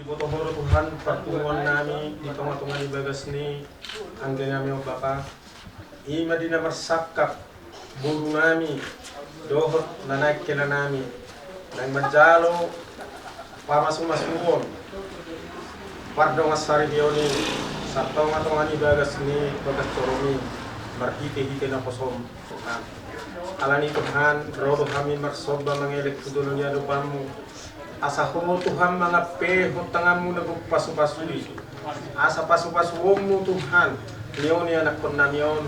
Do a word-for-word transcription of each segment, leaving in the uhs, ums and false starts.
Iboto Ho do Tuhan parpunguan nami di tonga-tonga ni bagas ni anggi nami on Bapa. I ma di na marsangkap boru nami dohot na naeng hela nami naeng manjalo pamasu-masuon pardongan saripeon i satonga-tonga ni bagas ni bagas joro i marhite-hite naposom Tuhan. Alani Tuhan, ro do hami marsomba mangelek tu dolok ni adopanmu. Asa Ho Tuhan mangampehon tanganmu na gok pasu-pasu i. Asa pasu-pasuonmu Tuhan, nion ni anakkon nami on.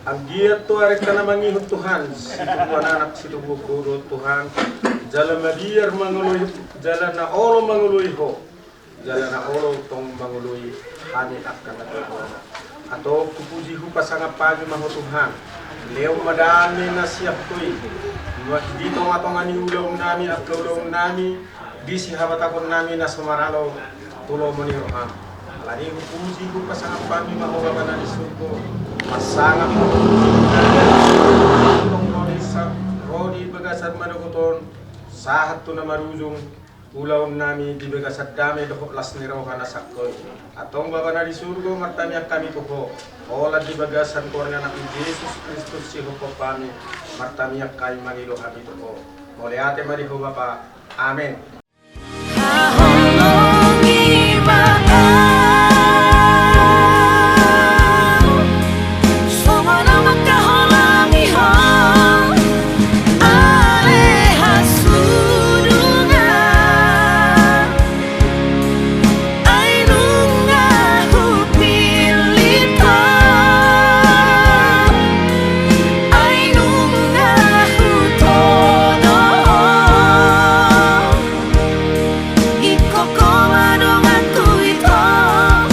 Anggiat tu arengka na mangihut Tuhan, situbuan anak situbuan boru Tuhan. Jala mabiar mangoloi, jala na olo mangoloi Ho. Jala na olo tong mangoloi hami angka na tuatua. Antong hupuji hupasangap hami ma Ho Tuhan. Lehon ma dame na sian Ho i di tonga-tonga ni ulaon nami, angka ulaon nami, di sihabatahon nami na so maralo tu lomo ni roham. Alani hupuji hupasangap hami ma Ho Bapa na di surgo. Pasangap ma Ho Tuhan. Antong ro di sa-, ro di bagasan manogot on sahat tu na marujung ulaon nami di bagasan dame dohot las ni roha na sangkot i. Antong Bapa na di surgo, martamiang hami tu Ho. Holan di bagasan goar ni Anakmu Jesus Kristus sihompa hami, martamiang hami mangido hami tu Ho. Mauliate ma di Ho Bapa. Amen. Haholongi ma au, songon na mangkaholongi ho, ale hasudungan. Ai nunga hupillit ho, ai nunga hutodo ho. Ingkon ho ma donganku, ingkon ho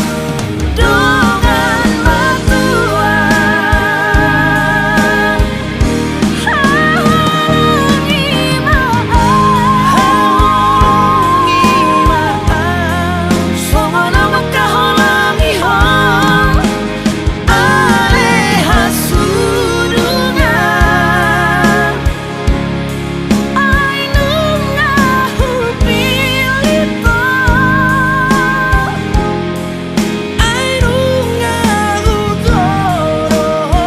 dongan matua. Haholongi ma au, haholongi ma au, songon na mangkaholongi ho, ale hasudungan. Ai nunga hupillit ho, ai nunga hutodo ho.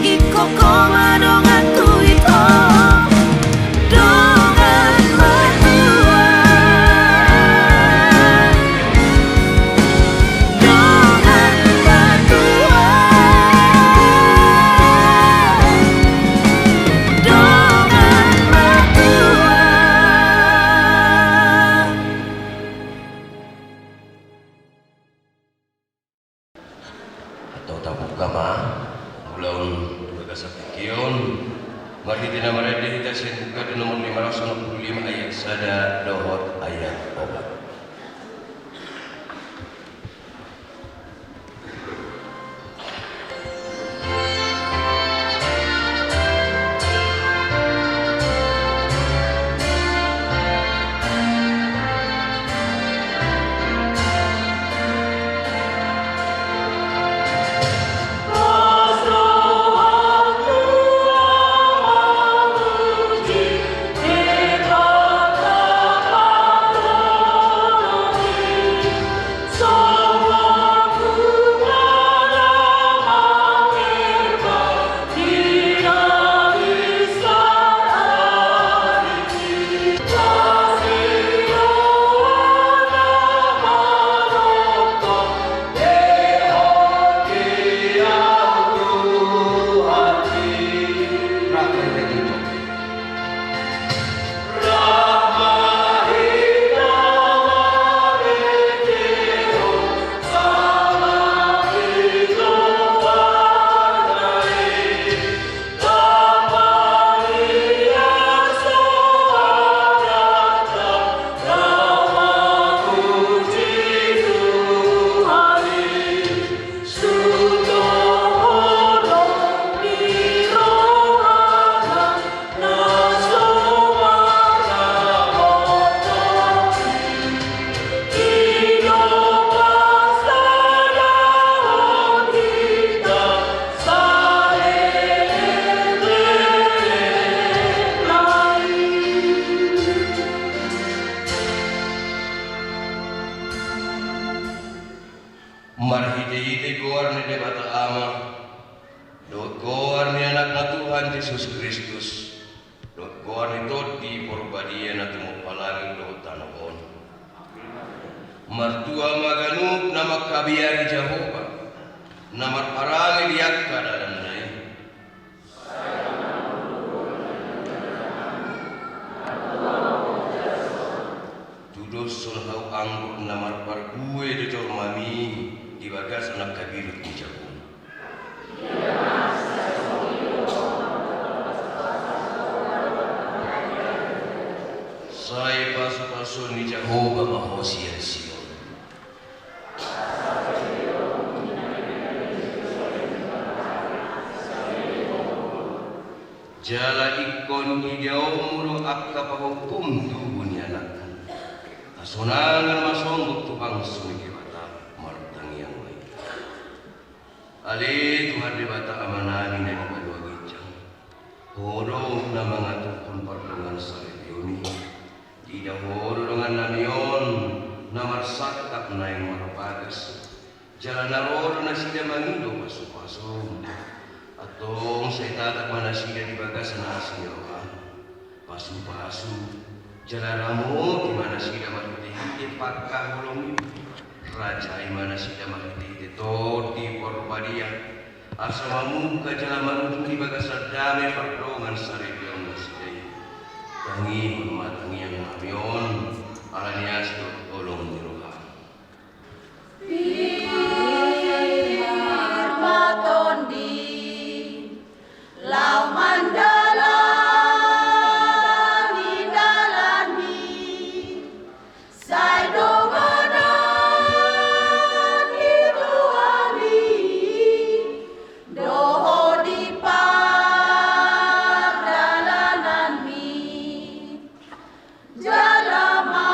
Ingkon ho ma donganku, ingkon ho dongan matua. Dongan matua. Dongan matua. Antong tabuka ma ulaon di bagasan tingki on. Marhite na marende hita sian Buku Ende nomor lima ratus onom pulu lima ayat sada dohot ayat opat. Kristus, dohot goar ni Tondi Porbadia na tumompa langit dohot tano on. Martua ma ganup na mangkabiari Jahowa, na marparange di angka dalanna i. Tudoshon hau anggur na marparbue do jolmami di bagasan angka biduk ni jabum. Sai pasupasuon ni Jahowa ma ho sian Sion. Jala ingkon idaonmu do angka pahompum tubu ni anakmu. Hasonangan ma songgop tu bangso ni Debata. Martangiang ma hita. Ale Tuhan Debata Amanami na di banua ginjang, Ho do na mangaturhon pardongansaripeon i. Diida Ho do dongannami on na marsangkap naeng marbagas, jala na ro do nasida mangido pasupasum. Antong sai tatap ma nasida di bagasan asi ni roham. Pasupasu, jala ramoti ma nasida marhitehite pangkaholongmi. Rajai ma nasida marhitehite Tondi Porbadia, asa mamungka jala marujung di bagasan dame pardongansaripeon nasida i. Tangihon ma tangiangnami on, ala ni asi dohot holong ni roham. Pir ma Tondi laho mandalani dalanmi, sai donganan ni tuami do Ho di pardalananmi. Jala ma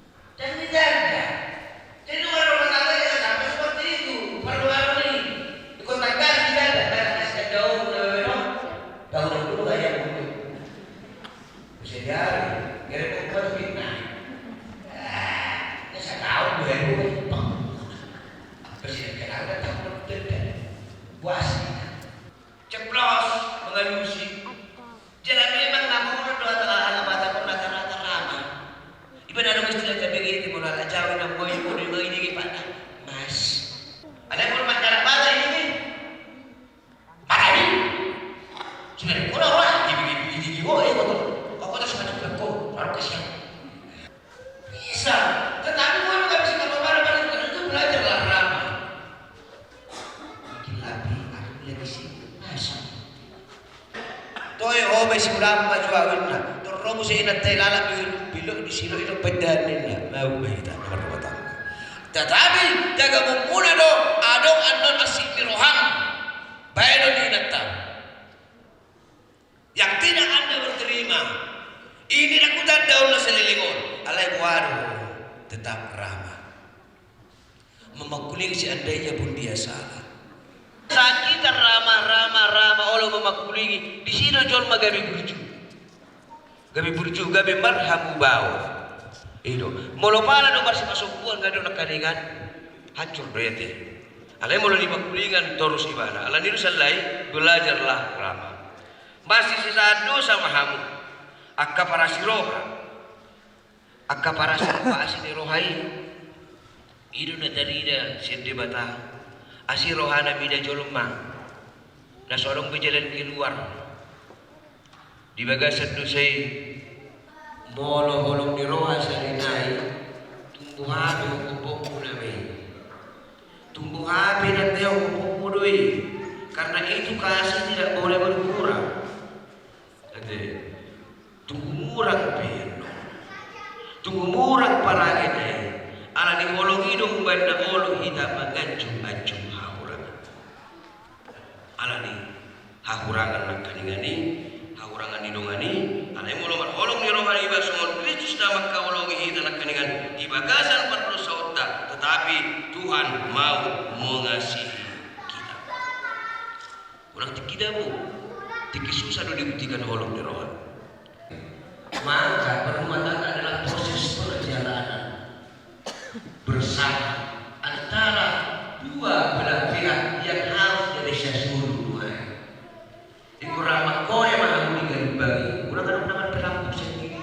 Jadi dijanda. Jadi orang rumah tangga jangan sampai seperti itu. Perlu harmoni. Ikut tangga dijanda. Karena kasih jauh, tahu dulu kayak gitu. Bisa jadi. Kira-kira gua tuh fitnah. Ah, ini saya tahu gue dulu. Apa sih yang kenal kan tahu dulu. Gua asli. Ceplos, mengalusi. Jala memang na molo do hata halak Batak on rata-rata ramah. Iba na adong istilah tabe i, molo halak Jawa na molo i molo i mangiringi pandan. Mas. Alai molo manjarak bata i. Mana i? Sudah di kola wah, di di di di ho, eh, kotor. Kau kotor sama juga kau, baru kasihan. Bisa, tetapi molo nggak bisa apa-apa, itu belajarlah ramah. Makin lapi, aku lagi sibuk. Masuk. Toe ho be si ulama jo au inna. Torro muse inanta i lalap di bilok di silo i do pedan ninna. Mau be hita na marrumah tangga. Tetapi tagamon muna do adong annon asik ni roham. Baenon ni inanta. Yang tidak anda berterima. Ini rakutan daun na seleleng on. Alai boa do tetap ramah. Mamangkulingi seandainya pun dia salah. Sakitar ramah, ramah, ramah, olo mamangkulingi, di si do jolma gabe burju. Gabe burju, gabe marhamubaon. I do. Molo pala do marsipasombuan nggak do nangkaningan, hancur do ia te. Alai molo dimangkulingan torus ibana. Alani do sallai, belajarlah ramah. Masih sisa dosa ma hamu. Angka parasi roha. Angka parasi roha, asi ni roha i. I do na tarida sian Debata. Asi rohana mida jolma. Na so adong be jalan keluar. Di bagasan dosa i. Molo holong ni roha sari nai. Tumbuh hape hophophopmu nama i. Tumbuh hape nanti hophophopmu do i. Karena itu kasih tidak boleh berkurang. Tung humurang pe annon. Tung humurang parange na i. Alani holong i do umbahen na olo hita manganjung-anjung hahurangan. Alani hahurangan nangkaningan i, hahurangan ni dongan i, alai molo marholong ni roha iba songon Kristus na mangkaholongi hita nangkaningan i, di bagasan pardosaonta, tetapi Tuhan mau mengasihi kita. Unang tingki dabu, tingki susah do dibuktikan holong ni roha. Maka berumah tangga adalah proses perjalanan bersama antara dua belah pihak yang harus jadi sasolu dua. Ingkon ra mangkore ma hamu di galumbang i, unang adong na marpelampung sendiri.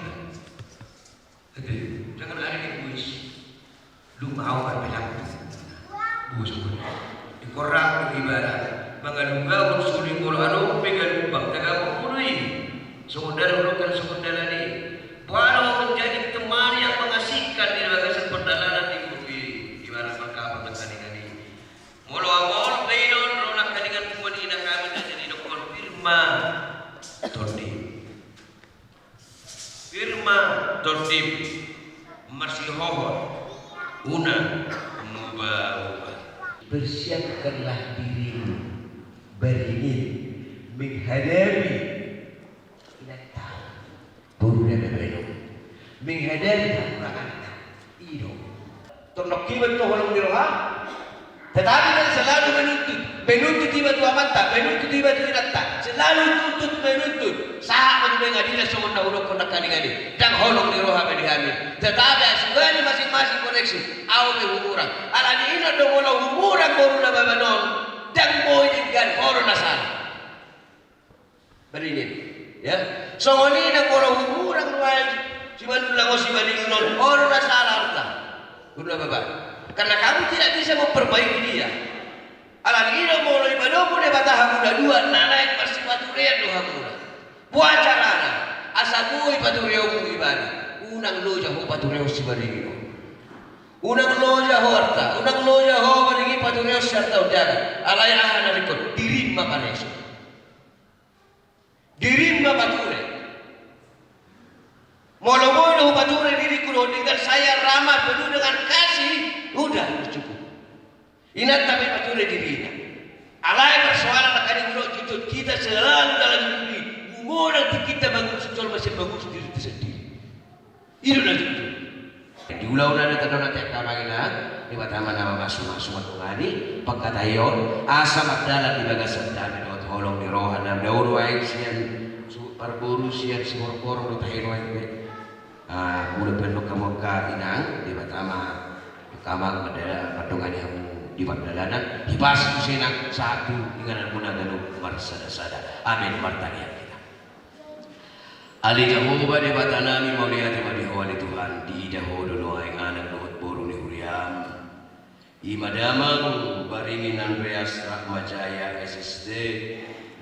Ate, jangan ada egois. Lu mau marpelampung. Bos pun. Ingkon ra tu ibarat mangalunggahon soli, molo adong pe galumbang, tagak molo i. Songon dalan rokan songon dalan i. Boha do menjadi teman yang mengasihkan di bagasan pardalanan ni ngolu i, ibarat markapal nangkaningan i. Molo amol pe i do ro nangkaningan, punguan i na hami na jadi dokkon pir ma tondim. Pir ma tondim, marsihohot, unang muba-uba. Persiapkanlah dirimu, baringin, menghadapi inanta, boru na babanom, menghadapi hahurangan. I do. Tondok iba tu holong ni roha, tetapi kan selalu menuntut, menuntut iba tu amanta, menuntut iba tu inanta, selalu tuntut menuntut. Sahat ma tu pengadilan songon na hudokkon nangkaningan i, ndang holong ni roha be di hami. Tetapi asuhani masing-masing koneksi, au pe humurang. Alani i do molo humurang boru na babanom, ndang boi denggan, ho do na sala. Baringin, ya. Songon i nang molo humurang nuaeng, simanullang on, sibaringin on, ho do na sala, arta. Guru na baba. Karena kamu tidak bisa memperbaiki dia. Alani i do molo ipadomu Debata hamu na dua, na naeng marsipaturean do hamuna. Boha carana asa boi patureonmu ibana? Unang loja ho paturehon sibaringin on. Unang loja ho, arta. Unang loja ho baringin, paturehon siarta on, jangan. Alai aha na ringkot? Dirim ma pareso. Dirim ma pature. Molo boi do hupature diringku dohot denggan, saya ramah penuh dengan kasih, udah, cukup. Inanta pe pature dirina. Alai persoalan nangkaningan i, didok kita selalu dalam hidup ini, bungona tingkinta mangurus jolma, sai mangurus dirinta sandiri. I do na tutu. Di ulaon na tadok na tiap kamari na, Debata ma na mamasu-masu mandongani pangkataion, asa mardalan di bagasan dame dohot holong ni roha na daono aek sian suhut parboru, sian sihorhor do tahe nuaeng pe. Ah, mula pe ndok hamu angka inang, Debata ma, Debata ma mandongani hamu di pardalanan, hipas muse nang sahat tu ingananmuna ganup marsada-sada. Amin. Martangiang hita. Ale Jahowa Debatanami, mauliate ma di Ho ale Tuhan, diida Ho do nuaeng anak dohot boru ni huriaM. I ma damang baringin Andreas Rahmajaya, S S D,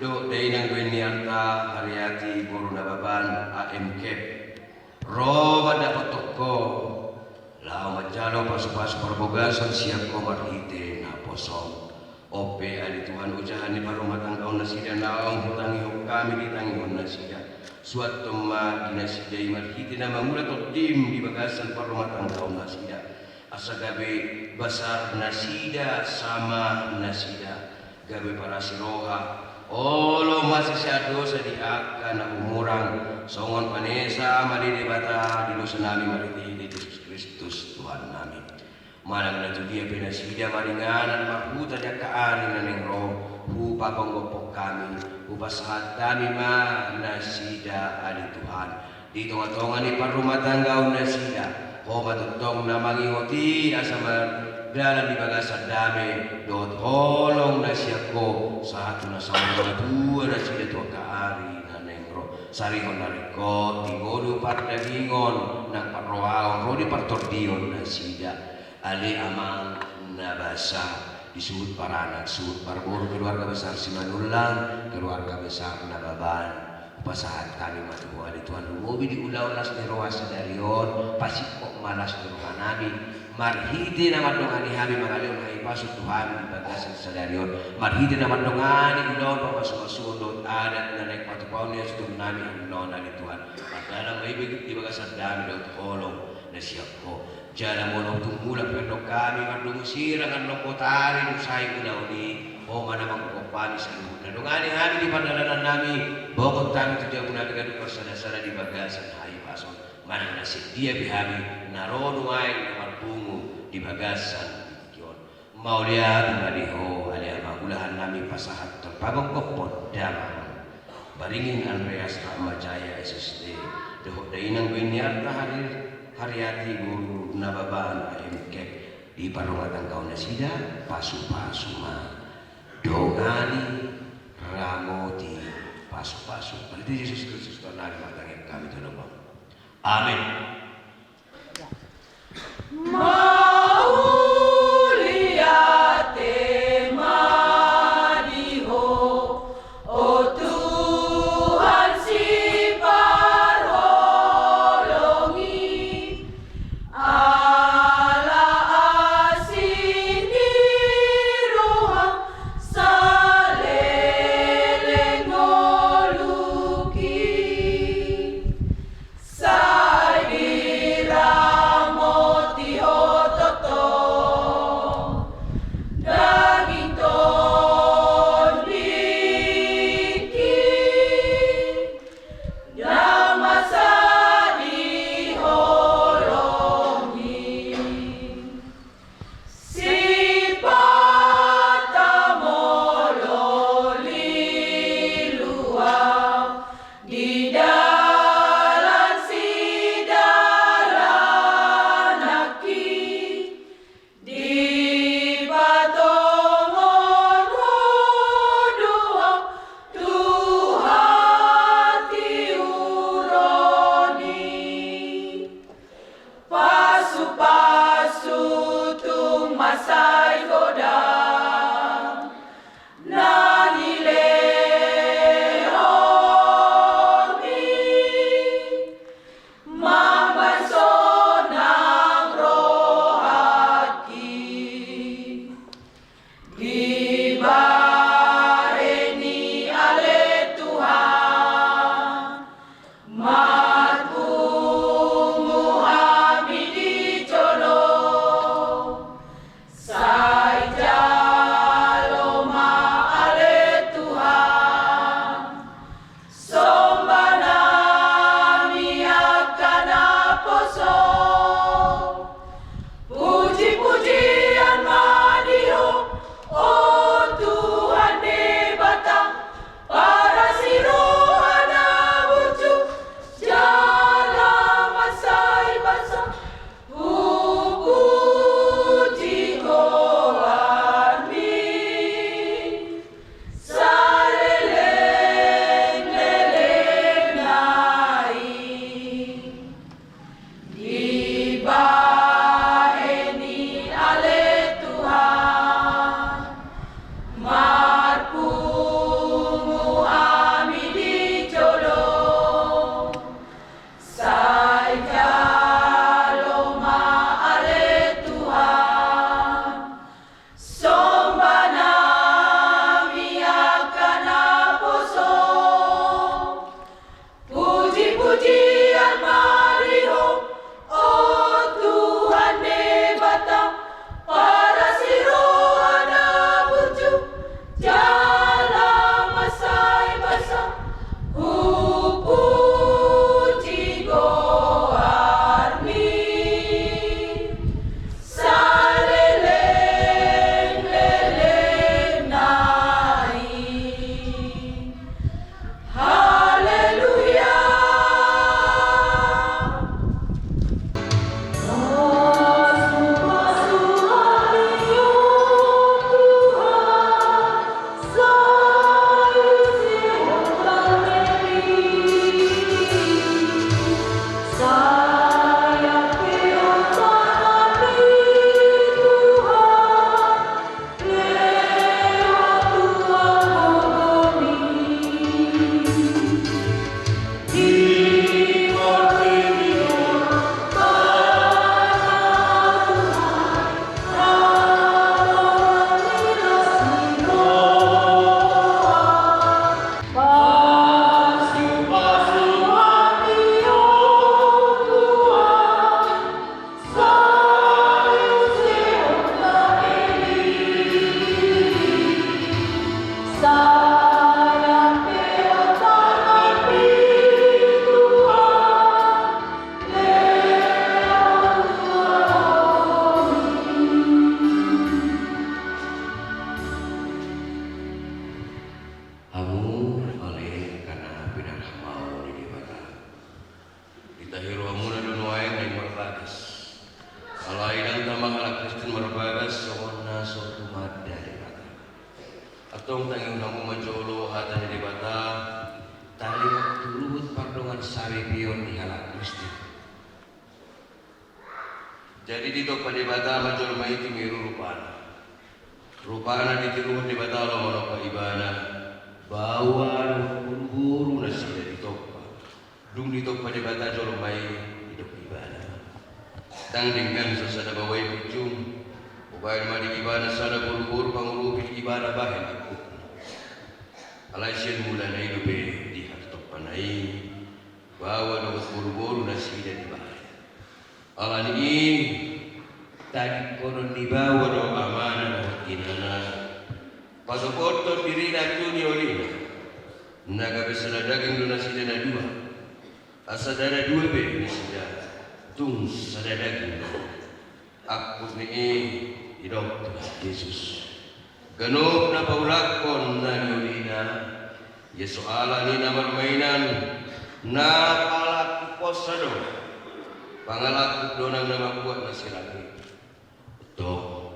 dohot dainang baen ni arta Hariati boru Nababan, A M Kep. Ro mandapothon Ho, laho manjalo pasu-pasu parbagason sian Ho marhite naposoM. On pe ale Tuhan, ojahan ni parrumatanggaon nasida naung hutangihon hami ditangihon nasida. Suanhon ma di nasida i marhite na mangula tondim di bagasan parrumatanggaon nasida. Asa gabe basar nasida, sama nasida, gabe parasi roha, olo masisean dosa di angka na humurang, songon panesa ma di Debata di dosanami marhite Jesus Kristus Tuhannami. Manang na tu dia pe nasida maringanan marhuta di angka ari na naeng ro, hupapanggophon hami, hupasahat hami ma nasida ale Tuhan. Di tonga-tonga ni parrumatanggaon nasida, Ho ma tongtong na mangihut i asa mardalan di bagasan dame dohot holong na sian Ho, sahat tu na saur matua nasida tu angka ari na naeng ro. Sarihon na ringkot di ngolu pardagingon nang parrohaon ro di partondion nasida. Ale Amang na basa, di suhut paranak, suhut parboru, keluarga besar Simanullang, keluarga besar Nababan, hupasahat hami ma tu Ho ale Tuhan, lumobi di ulaon las ni roha sadari on, pasingkop ma las ni rohanami, Marhite na mandongani hami mangalehon hahipason tu hami di bagasan sadari on, marhite na mandongani ulaon pamasumasuon dohot adat na naeng patupaon ni hasuhuton nami annon, ale Tuhan. Mardalan ma i di bagasan dame dohot holong na sian Ho. Jala molo tung mulak pe annon hami mardomu sirang annon botari dung sae ulaon i, Ho ma na manggokhon hami saluhutna. Dongani hami di pardalanan nami, bohot hami tu jabu nami ganup marsadasada di bagasan hahipason. Manang na sian dia pe hami na ro nuaeng na marpungu di bagasan tingki on, mauliate ma di Ho, ale Ama, ulaon nami pasahathon pagomgophon damang. Baringin Andreas Rahmajaya S S D dohot dainang Beniarta Hari, Hariati Guru Nababan A M K, di parrumah tanggaon nasida pasupasu ma. Dongani, ramoti, pasupasu. Marhite Jesus Kristus Tuhan nami martangiang hami tu Ho. Amen. Mauliate ma di Ho, o Tuhan siparholong i, ala asi ni roham saleleng ngolungki. Sai diramoti Ho Ditompa Debata ma jolma i, tiru rupana. Rupana ditiruhon Debata laho manompa ibana. Baoa dohot boruboru nasida ditompa. Dung ditompa Debata jolma i, didok ibana: Ndang denggan so sada baoa i punjung. Hubahen ma di ibana sada boruboru pangurupi di ibana bahen angkupna. Alai sian mulana i dope di hatompana i baoa dohot boruboru nasida dibahen. Ala ni i, tadingkonon ni baoa do amana dohot inana, pasopothon dirina tu niolina. Na gabe sada daging do nasida na dua. Asa ndada dua be nasida, tung sada daging do. Angkup ni i, didok Tuhan Jesus: Ganup na paulakhon na niolina, ia so ala ni na marmainan, na pahalangkuphonsa do. Pangalangkup do nang na mambuat na sirang i. Tong,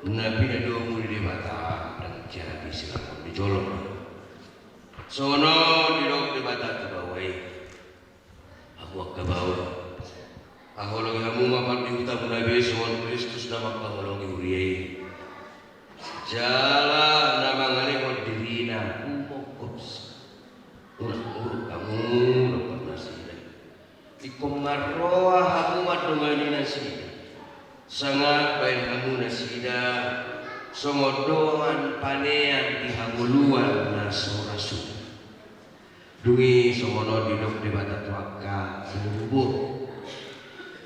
na pinadomu ni Debata ndang jadi silangkon ni jolma. Songon on didok Debata tu baoa i: Hamu angka baoa, haholongi hamu ma pardihutamuna be songon Kristus na mangkaholongi huria i. Jala na mangalehon dirina humongkopsa. Unang muruk hamu, didok nasida. Ingkon marroha hamu mandongani nasida, sangat baen hamu nasida songon dongan panean di hangoluan na so ra suda. Dung i songon on didok Debata tu angka boruboru: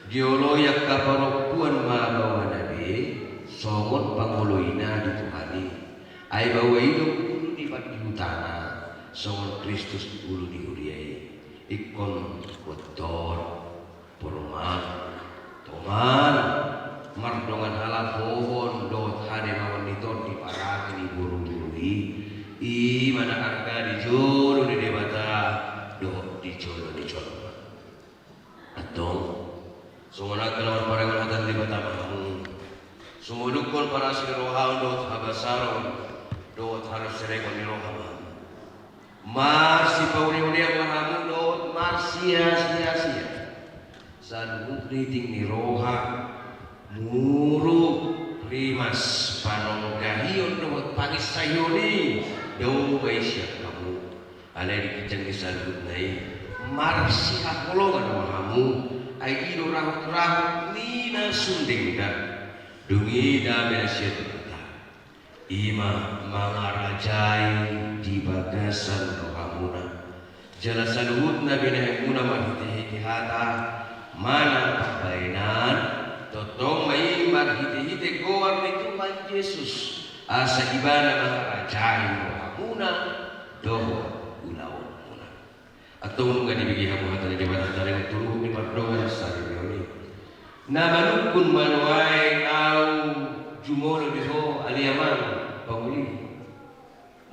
Dioloi angka parompuan ma baoana be songon pangoloina di Tuhan i. Ai baoa i do ulu ni pardihutana, songon Kristus ulu ni huria i. Ingkon botor, porman, tongan, mardongan halak hohom dohot hademangon ni tondi parake ni boruboru i, i ma na arga di jolo ni Debata dohot di jolo ni jolma. Antong, songon angka na marparange hata ni Debata ma hamu, sumolukhon parasi ni roha on dohot habasaron dohot harus serengon ni roha ma hamu. Marsipauleaulean ma hamu dohot marsiasiasian. Saluhut riting ni roha, muruk, rimas, panonggahion dohot panginsaion i dao baen sian hamu. Alai di ginjang ni saluhutna i, marsihaholongan ma hamu, ai i do rahutrahut ni na sun denggan. Dung i dame na sian Debata, i ma mangarajai di bagasan rohamuna. Jala saluhut na binahenmuna marhitehite hata manang pambahenan, tongtong ma i marhitehite goar ni Tuhan Jesus, asa Ibana mangarajai rohamuna dohot ulaonmuna. Antong nunga dibege hamu hata ni Debata taringot tu ruhut ni pardongansaripeon i. Na manungkun ma nuaeng ahu jumolo di ho, ale Amang Pangoli,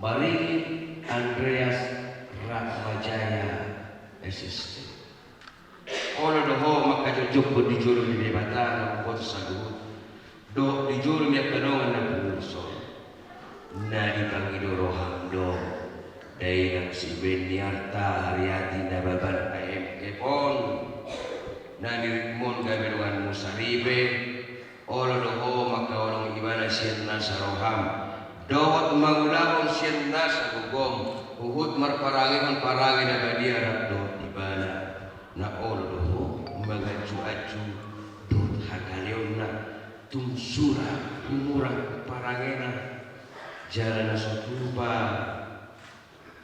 maringin Andreas Ratmajaya S S T. Olo do ho mangkajongjonghon di jolo ni Debata na umboto saluhut, dohot di jolo ni angka dongan na pungu dison. Na dipangido roham do dainang si Benniarta Hariati Nababan A M F on, na nirikmon gabe donganmu saripe. Olo do ho mangkaholongi ibana sian nasa roham dohot mangulahon sian nasa gogom, huhut marparangehon parange na badia rap dohot ibana. Na olo do ho manganjuanju dohot hagaleonna, tung sura humurang parangena. Jala na so tupa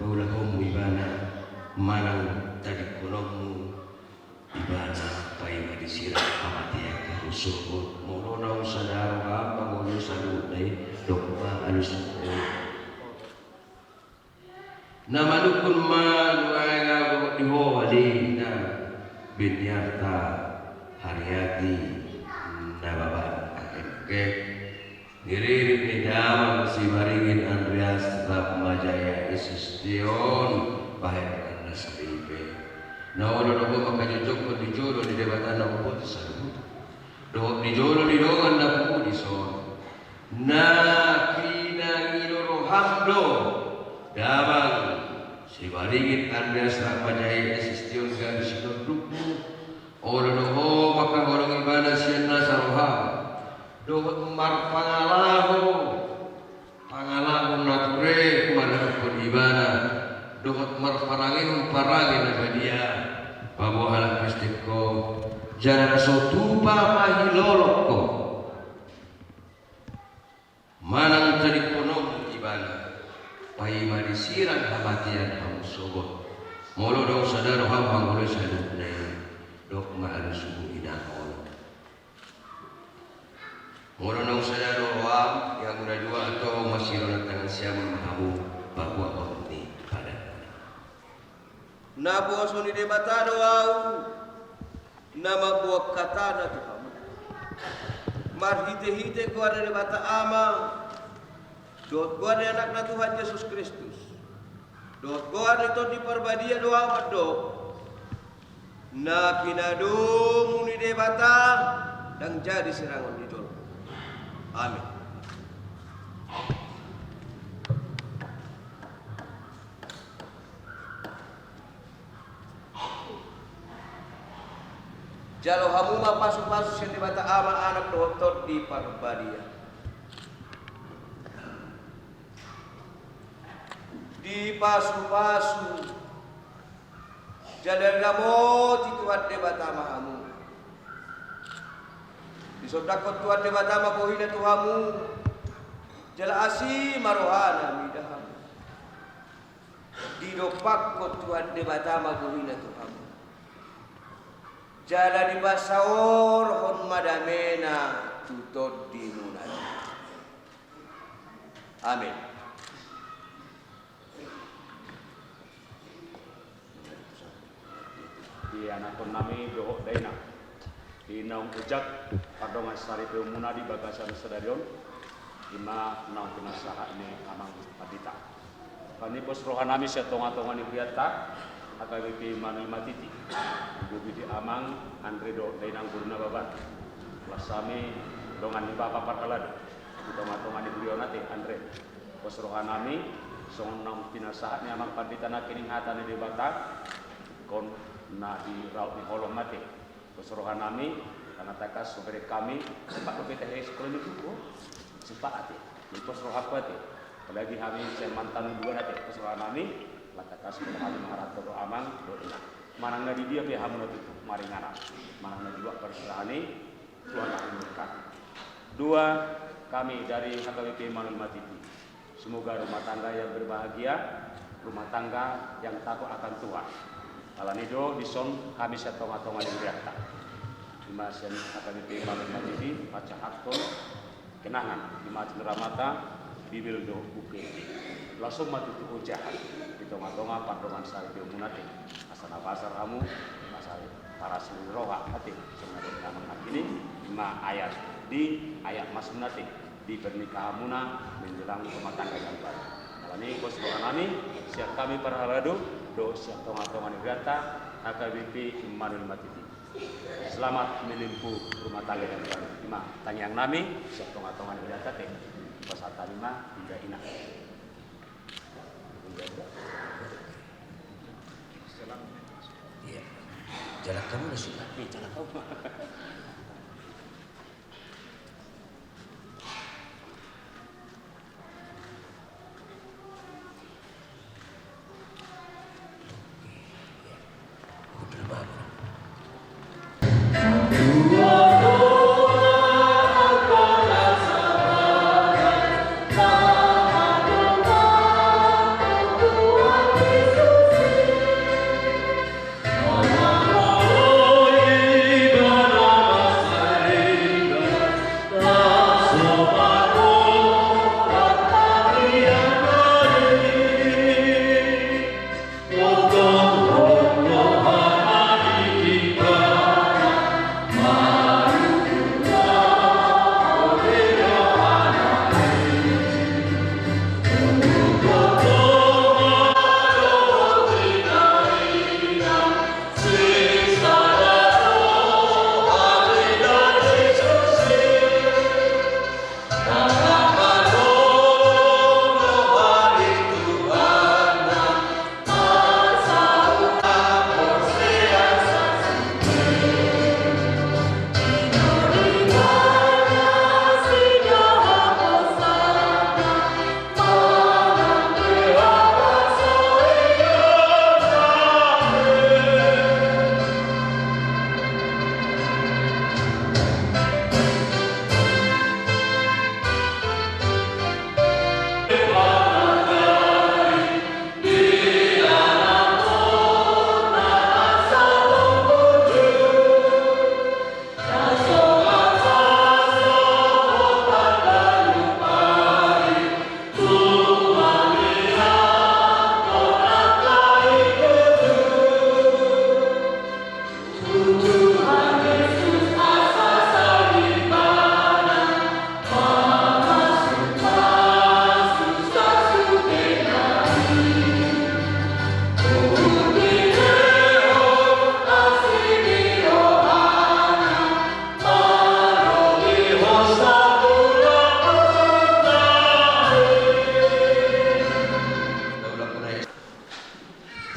paulahonmu ibana manang tadingkononmu ibana, paima disirang hamatean halusohon. Molo naung sada roham mangolu saluhutna i, dok ma halusohon. Na manungkun ma nuaeng ahu dohot di ho, ale na Benniarta Hariati Nababan A M F. Ngiririt ni damang si Baringin Andreas Ratmajaya S S T on bahen donganna saripe. Na olo do ho mangkajongjonghon di jolo ni Debata na umboto saluhut, dohot di jolo ni dongan na pungu dison. Na pinangido roham do damang si Baringin Andreas Ratmajaya S S T on gabe sinondukmu. Olo do ho mangkaholongi ibana sian nasa roham. dohot marpangalaho pangalaho na ture maradophon Ibana, dohot marparangehon parange na badia paboa halak Kristen ho, jala na so tupa pahilolong ho. Manang tadingkononmu Ibana, paima disirang hamatean hamu sogot. Molo naung sada roham mangoloi saluhutna i, dok ma alusumu inang olo. Molo naung sada do roham, ia muna jua antong masiro na tangan siamun ma hamu paboahon ni padan. Na poso ni Debata do ahu, na mamboan hatana tu hamu. Marhitehite goar ni Debata Ama, dohot goar ni Anakna Tuhan Jesus Kristus, dohot goar ni Tondi Parbadia do ahu mandok, na pinadomu ni Debata ndang jadi sirangon ni jolma. Amin. Jalo hamu ma pasupasu sian Debata Ama, Anak dohot Tondi Parbadia. Dipasupasu jala diramoti Tuhan Debata ma hamu. Disondangkon Tuhan Debata ma bohina tu hamu, jala asi ma rohana mida hamu. Didompakkon Tuhan Debata ma bohina tu hamu, jala dipasaorhon ma damena tu tondimuna. Amin. Di anakkonnami dohot dainang, di naung ojak pardongan saripeonmuna di bagasan sadari on, ima naung pinasahat ni amang pandita. Kan ni pos rohanami sian tongatonga ni hurianta, H K B P Immanuel Matiti. Dibohi di amang Andre dohot dainang Guru Nababan. Las hami dongan ni bapa parhalado di tongatonga ni huria on ate, Andre. Pos rohanami, songon naung pinasahat ni amang pandita nangkining hata ni Debata, ingkon na di raut ni holong ma ate. Pos rohanami, karna tangkas so bereng hami, sempat dope tahe sikola ni tuku, sempat ate. Di pos rohangku ate. Apalagi hami sian mantan dua ate, pos rohanami, karna tangkas so hami mangaranto do amang, do inang. Manang na di dia pe hamu na tutu, maringanan. Manang na di luat parsirangan i, Tuhan akan memberkati. Dua, kami dari H K B P Immanuel Matiti. Semoga rumah tangga yang berbahagia, rumah tangga yang takut akan Tuhan. Alani do dison hami sian tongatonga ni hurianta. Ima sian H K B P Immanuel Matiti pasahathon kenangan, ima cinramata, Bibel dohot buku ende. Las on ma tutu ojahan di tongatonga pardongan saripeonmuna ate. Asa na pasar hamu, asa parasi ni roha ate, songon na didok ni amang nangkining, ima ayat di ayat masmur ate, di pernikahanmuna menjelang rumah tangga yang baru. Alani pos rohanami, sian hami parhalado, dohot sian tongatonga ni hurianta, H K B P Immanuel Matiti. Selamat menempuh rumah tangga yang baru. Ima tangiangnami, sian tongatonga ni hurianta ate, pasahat hami ma, Inda Ina. Iya. Jalan kamu lah sudah. Iya, jalan kamu.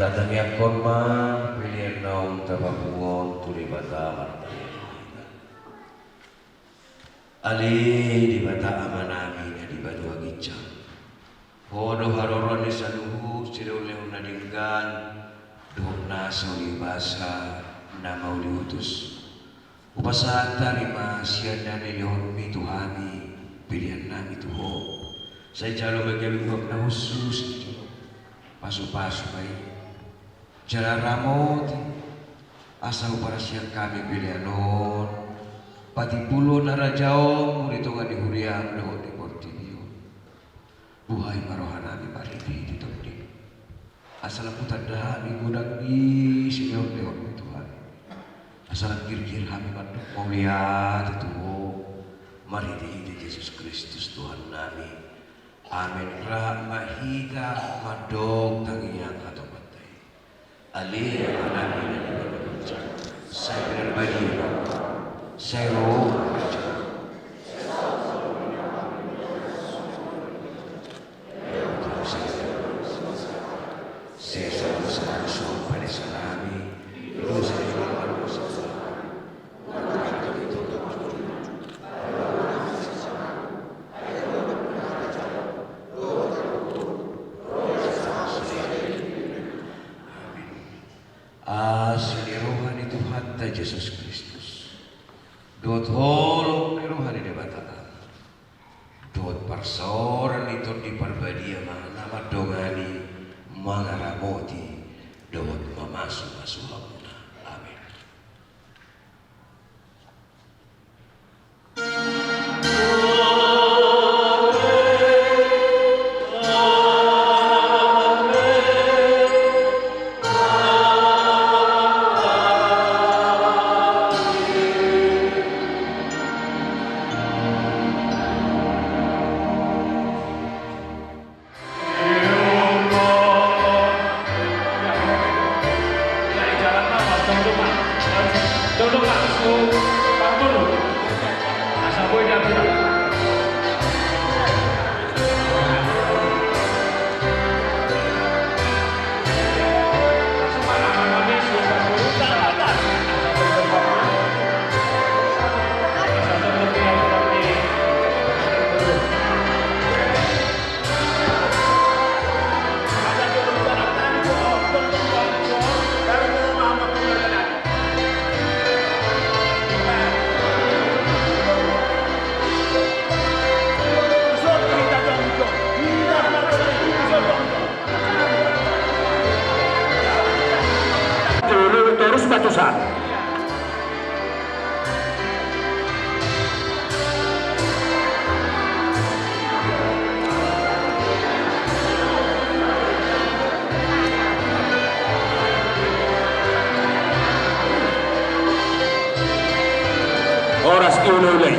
Tatangiangkon ma pelean naung tapapungu on tu Debata martangiang. Ale Debata Amanami na di banua ginjang, Ho do haroroan ni saluhut silehonlehon na denggan dohot na so ulibasa na mauliutus. Hupasahat hami ma sian na nilehonmi tu hami pelean nami tu Ho. Sai jalo ma i gabe uap na hushus di jolo. Pasupasu ma i. Jala ramoti, asa huparasian hami pelean on patimbulhon harajaonmu di tonga ni huriam dohot di portibi on. Buhai ma rohanami marhitehite Tondim. Asa lam hutanda hami godang ni silehonlehonmi tu hami. Asa lam girgir hami mandok mauliate tu Ho marhitehite Jesus Kristus Tuhannami. Amen. Rap ma hita mandok tangiang hatopanta i. Ale Amanami na di banua ginjang, sai pinarbadia ma Ho, sai ro ma harajaonmu. Sesa dosa nami, dosa ni jolma dohot saluhut. Asi ni roha ni Tuhanta Jesus Kristus, dohot holong ni roha ni Debata Ama, dohot parsaoran ni Tondi Parbadia ma na mandongani, mangaramoti dohot mamasumasu hamuna. Amen. Torus batusan. Horas diulaiulai.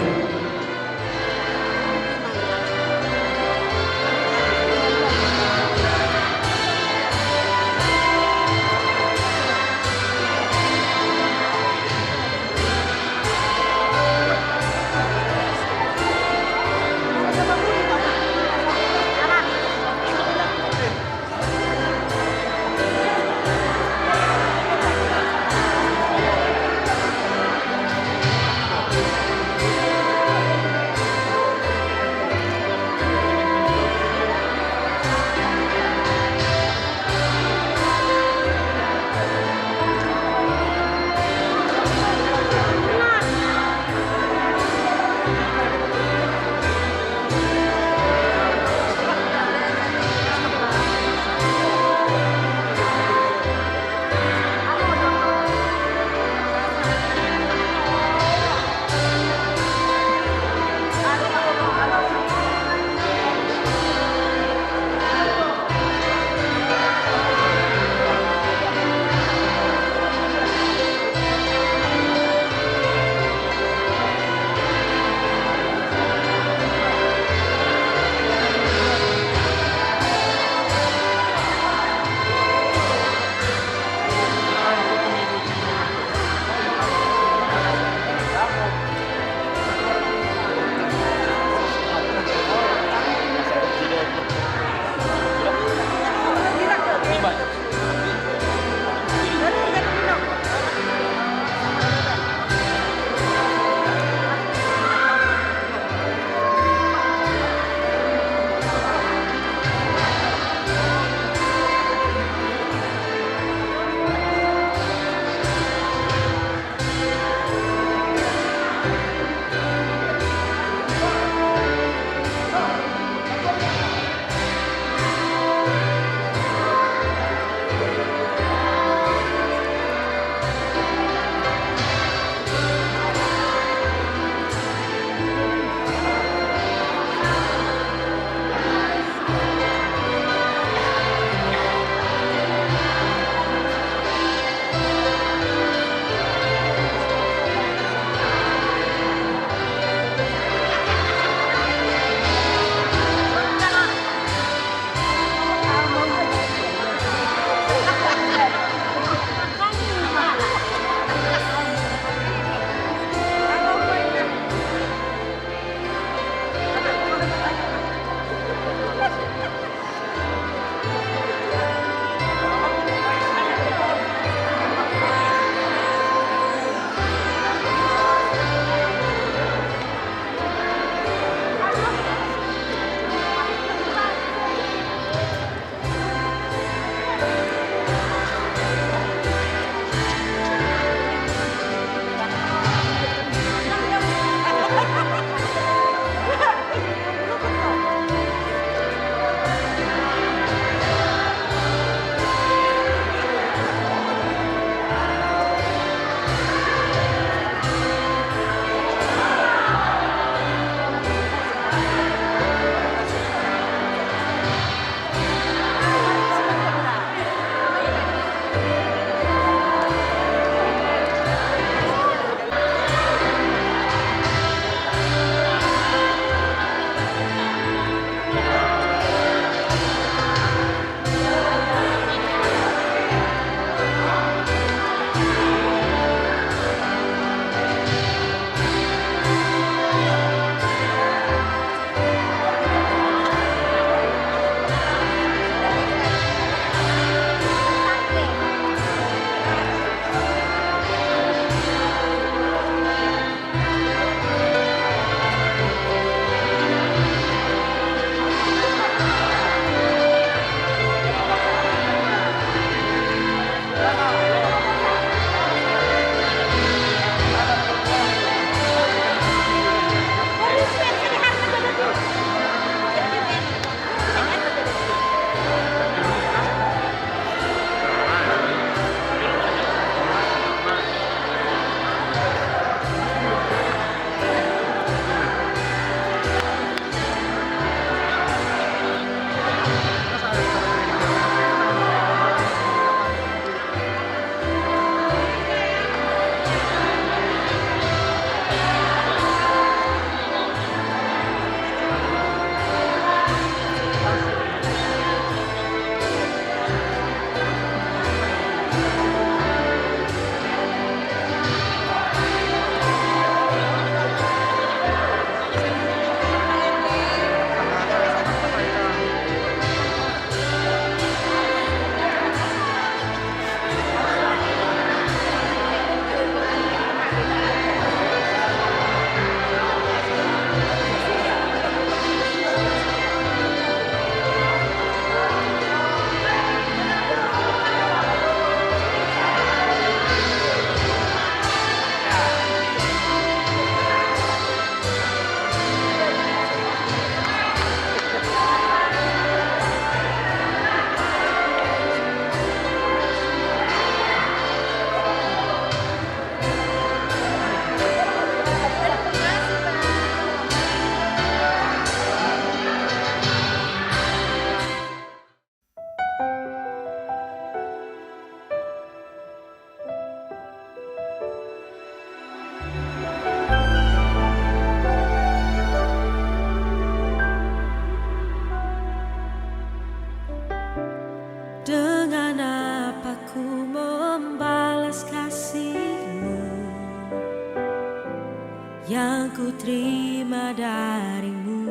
yang ku terima darimu.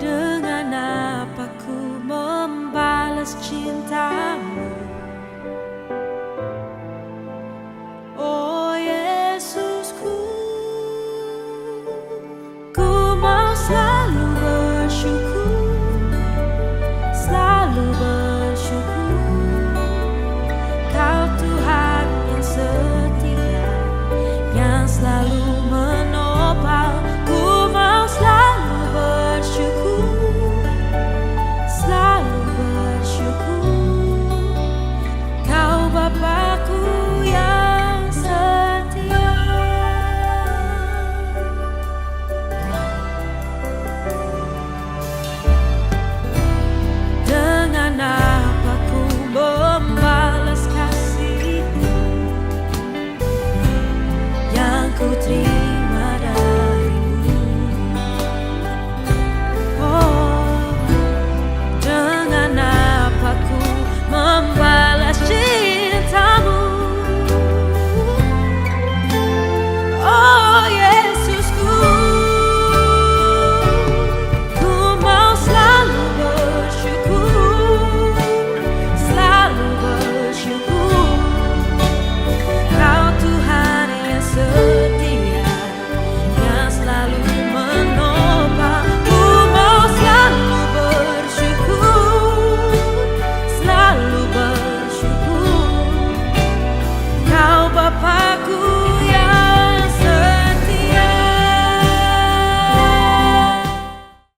Dengan apa ku membalas cintamu?